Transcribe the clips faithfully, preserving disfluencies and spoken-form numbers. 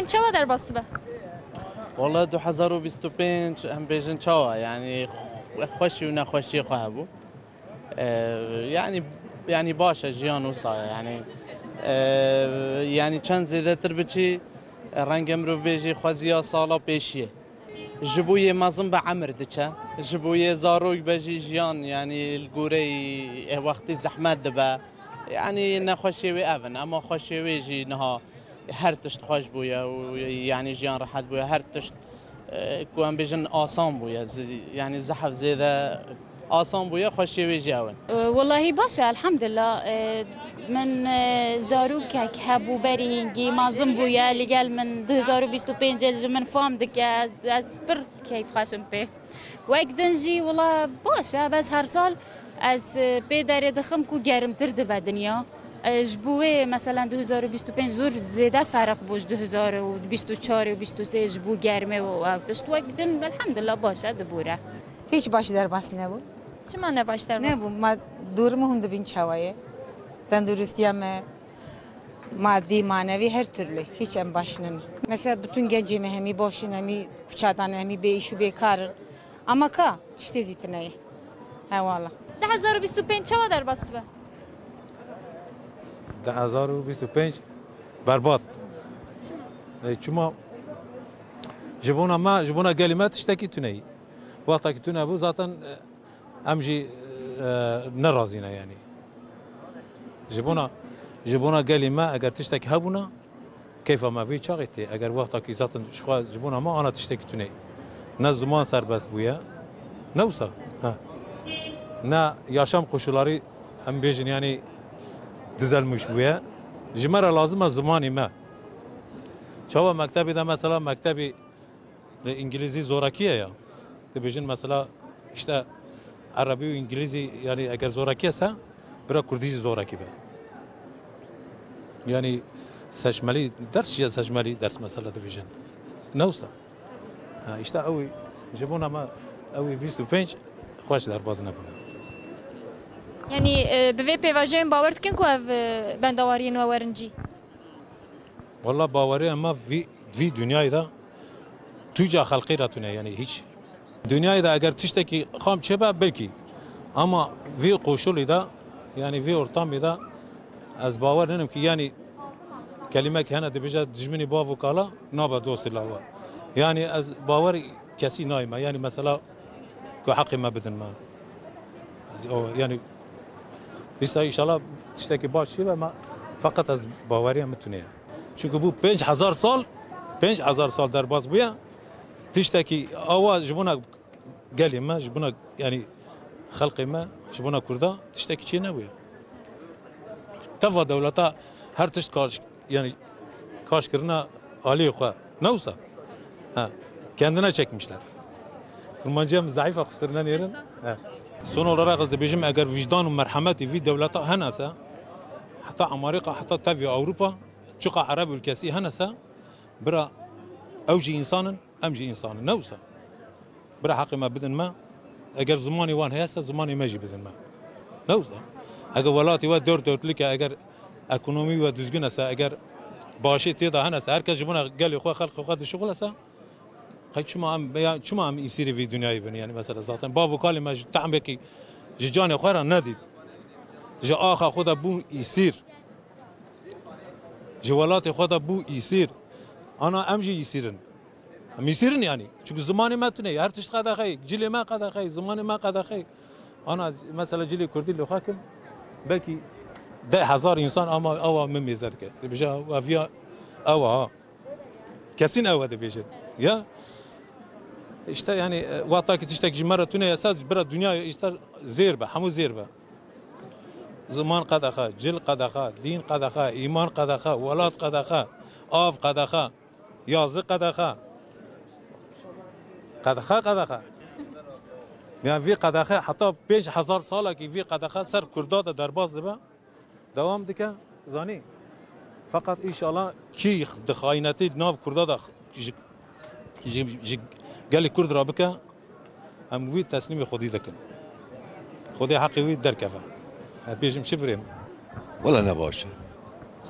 Çawa derbas dibe? Wala du hezar û bîst û pênc em bêjin çawa, yanî xweşî û nexweşiyê xwe hebû. Ee, yanî, yanî baş e, jiyan wisa ye, yanî, ee, yanî çend zêdetir biçî, renge mirov bêjî xweziya sala pêşiyê. Ji bo yê mezin bi emir diçe, ji bo yê zarok be jî jiyan, yanî li goreyî, e, wextî zehmet dibe. Yanî nexweşiyê wê ev in, ema xweşiyê wê jî niha her tişt xweş bûye û yanî jiyan rehet bûye, her tişt, e, ku em bêjin asan bûye, zi-, yanî zehf zêde asan bûye, xweşiyê wê jî ew in. E, wellahî baş e, elhamdulillah. E, min, e, zarokek hebû berî hîngî, mezin bûye, li gel min du hezar û bîst û pêncê ji min fam dike, ez, ez pir keyfxweş im pê. Wek din jî wila baş e, bes her sal ez, e, pê derê dixim ku gerimtir dibe dinya. E, ji bo wê, meselen, du hezar û bîst û pênc zor zêde ferq bû ji du hezar û bîst û çar û bîst û sê ji bo germê û ev tişt. Wek din, elhamdulillah, baş e, dibûre. Hiç baş derbas nebû. Çima ne baş derbas? Nebû, ma durumu hûn dibîn çawa ye. Tenduristiya me, madî, manevî, her türlü. Hiç em baş nin. Mesela bütün gencê me hemî baş in, hemî kuçadan, hemî bê îş û bêkar in. Ama ka, tiştê zî tune ye. He wala. Du hezar û bîst û pênc çawa derbas dibe? Du hezar û bîst û pênc berbat. Çima? E, çima? Ji bona me, ji bona gelê me tiştekî tune ye. Wexta ki tune bû, zaten, e, em jî, e, ne razî ne, yanî. Ji bona, ji bona gelê me eger tiştekî hebûna, keyfa me vî çaxê tê. Eger wexta ki zaten ji xwe, ji bona me ana tiştekî tune ye. Ne ziman serbest bûye, ne wisa. Ha. Ne yaşam koşulları, em bêjin, yanî düzelmiş bûye. Ji me re lazim e zimanê me. Çawa mektebê de, mesela mektebê Lê îngilîzî zorakî ye ya. Dibêjin mesela, işte, erebî û îngilîzî, yanî eger zorakî hese, bira kurdî jî zorakî be. Yanî seçmeli ders jî ye, seçmeli ders mesela dibêjin. Ne wisa? Ha, işte ew ji bona me ew bîst û pênc xweş derbaz nebûne. Yanî, e, bi vê pêvajoyên bawer dikin ku ev, e, bendawariyên we werin cî? Walla bawerê me vî, vî dinyayê de tu ca xelqê re tune, yanî hiç. Dinyayê de eger tiştekî xam çêbe belkî. Ama vî koşulî de, yanî vî ortamî de ez bawer nenim ki, yanî kelimek hene dibêje dijminî bav û kala nabe dostî lawa. Yanî ez bawer kesî nayme. Yanî mesela ku heqê me bidin me. Ez, o, yanî, dîsa înşallah tiştekî baş çêbe, me feqet ez baweriya min tune ye. Çunku bû pênc hezar sal, pênc hezar sal derbas bûye. Tiştekî awa ji bona gelê me, ji bona, yanî, xelqê me, ji bona Kurda tiştekî çê nebûye. Teva dewleta her tişt kar, yanî kaş kirine aliyê xwe. Ne wisa? Ha, kendine çekmişler. Kurmancîya min zeîf e, qusirine nêrin. Ha. Son olarak ez dibêjim, eger vicdan û merhemetê vî dewleta hene se, heta Amerîka, heta tevî Ewropa, çiqa Ereb ülkesî hene se, bira ew jî însan in, em jî însan in. Ne wisa? Bira heqê me bidin me. Eger zimanê wan heye se, zimanê me jî bidin me. Ne wisa? Eger welatê we dört dörtlük e, eger ekonomî we düzgün e se, eger başê tê de hene se, her kes ji bona gelê xwe, xelkê xwe dişixule se, qey çima em, ya çima em îsîrê vî dinyayê bin? Yanî mesela zaten bav û kalê me ji tehmekî ji canê xwe re nedît. Ji axa xwe de bû îsîr. Ji welatê xwe de bû îsîr. Ana em jî îsîr in. Em îsîr in yanî. Çunku zimanê me tune ye. Her tişt qedexeyê. Cilê me qedexeyê. Zimanê me qedexeyê. Ana mesela cilê kurdî li xwe kim. Belkî deh hezar însan ama ewa min mêze dike. Dibêje ev ya ewa ha. Kesîn ew e dibêjin. Ya. İşte yanî, e, wexta ki tiştek ji me re tune ye se, bira dinya işte zêr be, hemû zêr be. Ziman qedexe, cil qedexe, dîn qedexe, îman qedexe, welat qedexe, av qedexe, yazî qedexe. Qedexe, qedexe. Yani vî qedexe heta pênc hezar salekî vî qedexe ser Kurda de derbas dibe. Dewam dike, zanî. Feqet înşallah kî di xaînetî nav Kurda de ji, ji, ji gelê Kurd re bike, em wî teslîmê Xwedî dikin. Xwedê heqê wî derkeve. Ez bêjim çi birêm? Wele ne baş e.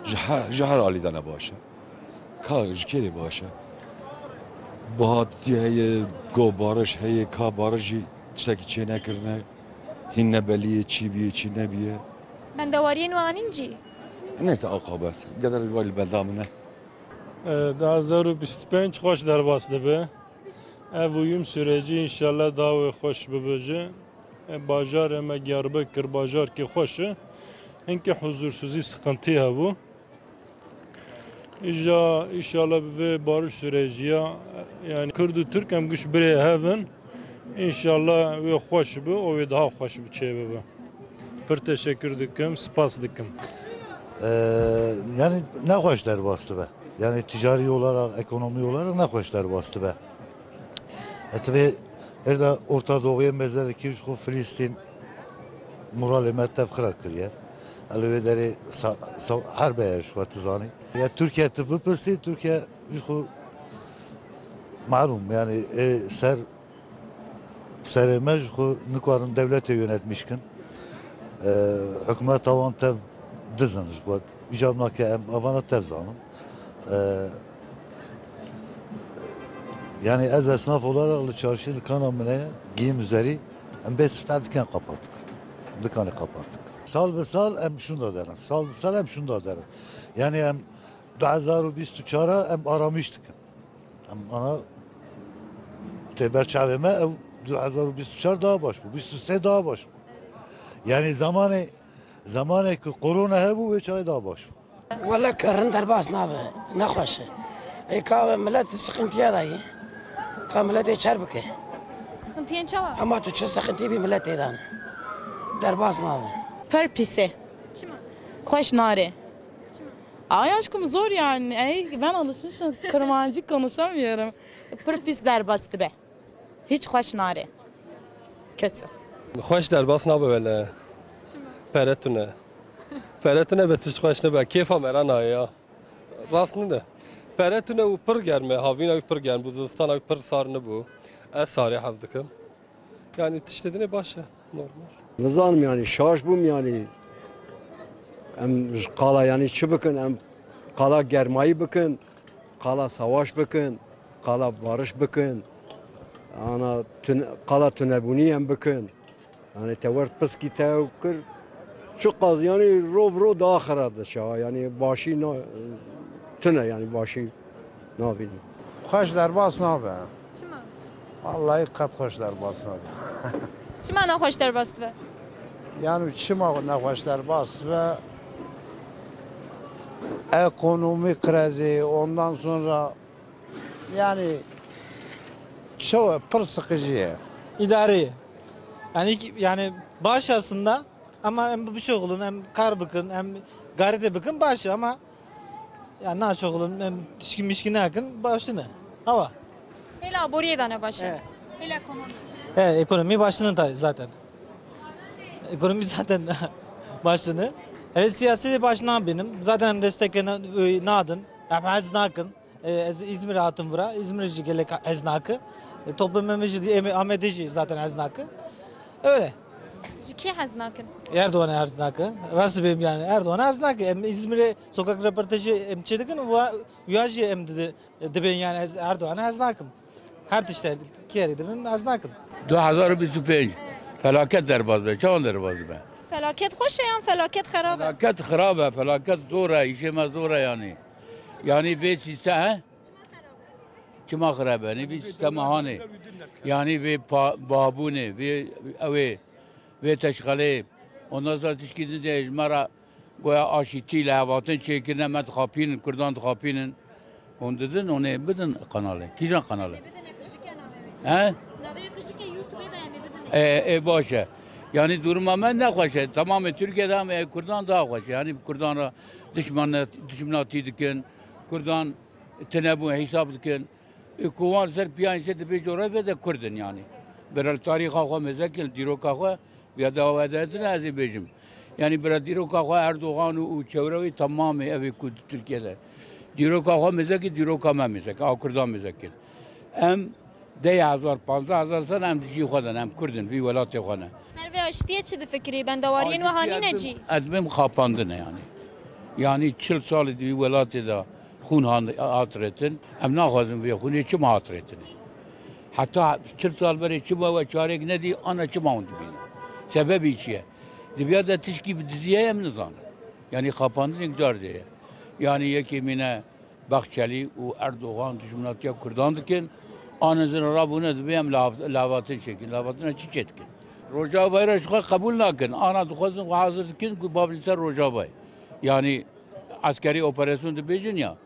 Ji her, ji her alî de ne baş e. Ka ji kê rê baş e? Bihatî heye, go barij heye, ka barij jî tiştekî çênekirine, hîn nebeliyê çî biyê, çî nebiyê. Bendewariyên we anîn cî? Neyse, aqabes. Geder li belda min e. E, du hezar û bîst û pênc xweş derbas dibe. Ev uyum süreci înşallah daha wê xweş bibe jî. E, bajarê me Diyarbekir bajarkê xweş e. Hinkî huzursuzî, sıkıntı hebû. Îja, înşallah bi vê barış süreci ya, yani Kurd û Türk em giş birê hev in. Înşallah wê xweş bi, o wê daha xweş bi çê bibe. Pir teşekkür dikim, spas dikim. Ee, yani ne xweş derbas dibe. Yani ticari olarak, ekonomi olarak ne xweş derbas dibe. E, tabi her de Orta Doğu'ya mezar iki üç xwe Filistin moralê me tev xira kiriye. Li wê derê sa-, sa-, herbe ye ji xwe tu zanî. Ya Tirkiye tu bipirsî, Tirkiye ji xwe malûm, yani, ê ser, serê me ji xwe nikarin dewletê yönetmiş kin. E, hikûmeta wan tev dizin ji xwe. Îcab nake em evana tev zanin. E, yani ez esnaf olarak li çarşî dikana min heye, giyim üzerî, em bê sifte dikan kapattık. Dikanê kapattık. Sal bi sal em şunda derin. Sal bi sal em şunda derin. Yani em du hezar û bîst û çar a em aramiş dikin. Em ana tê ber çavê me ew du hezar û bîst û çar daha baş bû, bîst û sê daha baş bû. Yani zamanê, zamanê ku korona hebû wê çaxê daha baş bû. Wele kirin derbas nabe, nexweş e. Ê ka ve millet sıkıntıya da ye. Ka millet ê çer bike. Sıkıntıyên çawa? Ama tu çi sıkıntı bir millet ê dane. Derbas nabe. Pir pîs e. Çima? Xweş nare. Çima? Ay aşkım, zor yani. Ey, ben alışmışım. Kurmancı konuşamıyorum. Pir pîs derbas dibe. Hiç xweş nare. Kötü. Xweş derbas nabe wele. Çima? Pere tune. Pere tune be tişt xweş nibe. Kêfa me re nayê ya. Rast nide. Pere tune û pir germ e. Havîna wî pir germ bû. Zivistana wî pir sar nibû. Ez sarê hez dikim. Yani tiştê dinê baş e. Normal. Nizanim yani, şaş bûm yani. Em ji qala yani çi bikin? Em qala germayî bikin, qala savaş bikin, qala barış bikin. Ana tun-, qala tunebûnî em bikin. Yani te wert piskî te ew kir. Çiqas yani rov rov daha xira diçe. Yani başî na-, tune yani başî nabînim. Xweş derbas nabe. Çima? Vallahi qet xweş derbas nabe. Çima nexweş derbas dibe? Yani çima nexweş derbas dibe? Ekonomî krizi, ondan sonra yani çoğu pir sıkıcı ye. İdare. Yani, yani baş aslında ama em bişuxulin, em kar bikin, em garî de bikin baş ama ya naşuxulin, em tişkî mişkî nakin, başine. Hava. Hêla aboriyê de ne baş e. Evet. Hêla ekonomi. Evet, ekonomi başını da zaten. Ekonomi zaten başını. Hele siyasi de baş nabînim. Zaten em destek na-, nadin. Em hez nakin. E, ez Îzmîrê hatim vira. Îzmîr jî gelek hez nake. E, toplumê min jî, em, Amedê jî zaten hez nake. Öyle. Ji kê hez nakin? Erdoğan'e hez nake. Rast dibêm yani. Erdoğan'e hez nake. Em Îzmîrê sokak röportajı em çê dikin. Wa-, ya jî em didi-, dibên yani ez Erdoğan'e hez nakim. Her tişte kêrî dibim hez nakim. Du hezar û bîst û pênc felaket derbas be. Çawan derbas be? Felaket xweş e yan felaket xerab e? Felaket xirab e. Felaket zor e. Îşê me zor e yani. Yani vê sîste-, he? Çima xirab e? Nî vî sîstema hanê. Yani vê pa-, babûnê, vê ew ê, vê teşxelê. Ondan sonra tişkî din de ji me re goya aşîtî li hevatin çêkirine, me dixapînin, Kurdan dixapînin. Hûn didin, hûn ê bidin qanalê. Kîjan qanalê? He? Navê qijikê YouTube'ê de em ê bidin. E, e, baş e. Yani duruma me ne xweş e. Tamamê Tirkiye de em ê Kurdan daha xweş e. Yani Kurdan re dişman-, dişminatî dikin. Kurdan tune bû hesab dikin. Ê ku wan ser piyan ser dibê coğrafya de Kurd in yani. Bira li tarîxa xwe mêze kin, dîroka xwe, ya dawa de ez ne ez ê bêjim. Yani bira dîroka xwe Erdoğan û, û çewre wî tamamê ev ê ku di Tirkiye de. Dîroka xwe mêze kin, dîroka me mêze kin, a Kurdan mêze kin. Em deh hezar, panzdeh hezar sene em di cî xwe de ne, em Kurd in, vî welatê xwe ne. Ser vê aştiyê çi difikirî? Bendewariyên we hanîne cî? Ez bêm xapandine yani. Yani çil salî di vî welatê de Xûn han-, hat retin. Em naxwazin vê xûnê çima hat retinê. Heta çil sal berê çima we çarek nedî, ana çima hûn dibînin? Sebebî çi ye? Dibiya de tişkî bi dizî heye, em nizanin. Yanî xapandinê car de ye. Yanî yekê mîne Bahçeli û Erdogan dijminatiya Kurdan dikin. An zin rabûne dibê em lav-, lavatin çêkin. Lavatina çi çê dikin? Rojavayê re ji xwe qebûl nakin. Ana dixwazin xwe hazir dikin ku babin ser Rojavayê. Yanî eskerî operasyon dibêjin ya.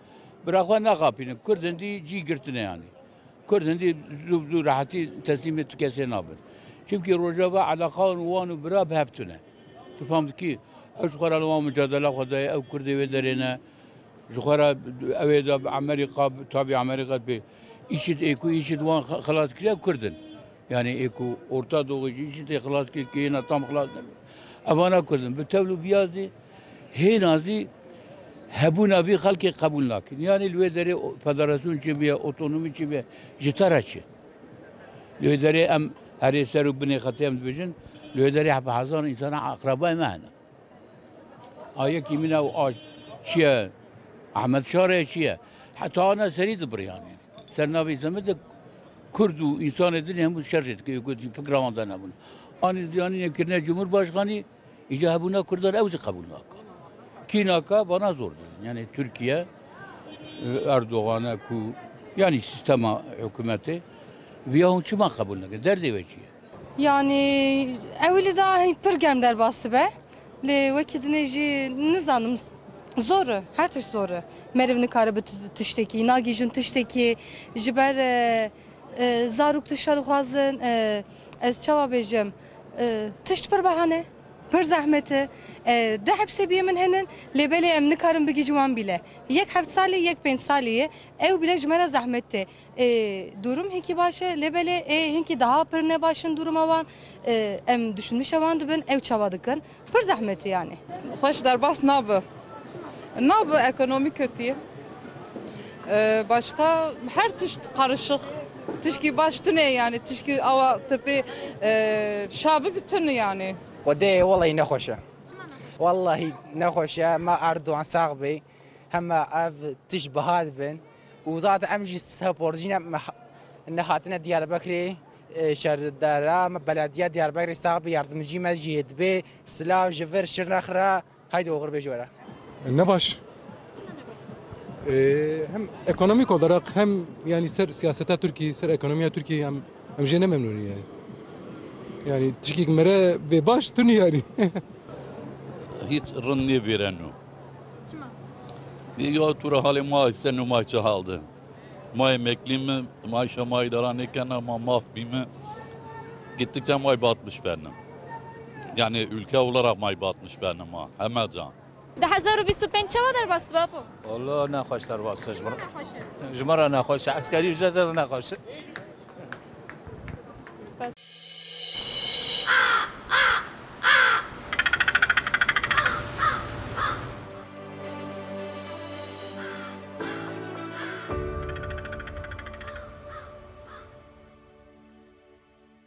Bira xwe nexapînin. Kurd hindî cî girtine yanî. Kurd hindî zû, zû rehetî teslîmê tu kesê nabin. Çimkî Rojava eleqa wan û bira bi hev tune. Tu fam dikî? Ew ji xwe re li wan micadela xwe daye, ew Kurdê wê derê ne. Ji xwe re ew ê de bi Amerîka, tabî Amerîka dibê. Îşid ê ku îşid wan xe-, xelas kiriye Kurd in. Yanî ê ku Orta Doğu jî îşid ê xelas kir, kê yêna tam xelas nebû. Evana Kurd in. Bi tewl û biyazî, hêna zî hebûna vî xelkê qebûl nakin. Yanî li wê derê o-, federasyon çi biye, otonomî çi biye, ji te re çi? Li wê derê em herê ser û binê xetê em dibêjin, li wê derê hebe hezar însana eqrebayê me hene. A yekî min ew a çi ye? Ehmed Şarê çi ye? Heta ana serî dibiriyanê. Ser navê Semedê Kurd û însanê din hemû şer jê dike, ku fikra wan de nebûne. Anî ziyanî kirine Cumhurbaşkanî, îca hebûna Kurdan ew jî qebûl nake. Kî nake? Vana zor dibin. Yanî Tirkiye, Erdogan e ku, yanî sîstema hikûmetê, viya hûn çima qebûl nake? Derdê we çi ye? Yanî ewilî da pir germ derbas dibe. Lê wekî dinê jî nizanim, zor e, her tişt zor e. Meriv nikare bi ti-, tiştekî, nagihîjin tiştekî, ji ber, e, e, zarok tişta dixwazin, e, ez çawa bêjim, e, tişt pir behane, pir zehmet e. E, du hepsê biyê min henin, lê belê em nikarin bigihîjin wan bîle. Yek heft salî, yek pênc salî ye. Ew bîle ji me re zehmet tê. Ê, durum hinkî baş e, lê belê ê hinkî daha pir ne baş in duruma wan. Ê, em düşünmüşe wan dibin, ew çawa dikin. Pir zehmet e yani. Xweş derbas nabe. Nabe, ekonomi kötü ye. Ee, başka her tişt karışık. Tişkî baş tune yani, tişkî awa tepe, ee, şabi bütün yani. Xwedê wellahî nexweş e. Wellahî nexweş e, ma Erdogan sax bê. Hema ev tişt biha dibin. Û zaten em jî supportjî ne, me ha-, nehatine Diyarbekirê, e, şerdara me belediya Diyarbekirê sax bi yardimcî me jî dibê silav ji vir şir nexira. Haydi oxir bêjî were. Ne baş. E, hem ekonomik olarak hem yani ser siyaseta Türkiye, ser ekonomiya Türkiye em, em jê ne memnûn yani. Yani tişkîk mere bê baş tuni yani. Hiç rind nêvêreno. Çima? Ya tu ra halê ma sen û ma çi halde? Ma emeklî mi, ma îşa ma îdara nêkena, ma maf bî mi. Gittikçe ma batmış benim. Yani ülke olarak ma batmış benim ha. Heme can. Di hezar û bîst û pênc çawa derbas dibe, apo? Walla nexweş derbas e ji min. Çima nexweş e? Ji min re nexweş e. Eskerî ücret re nexweş e. Spas.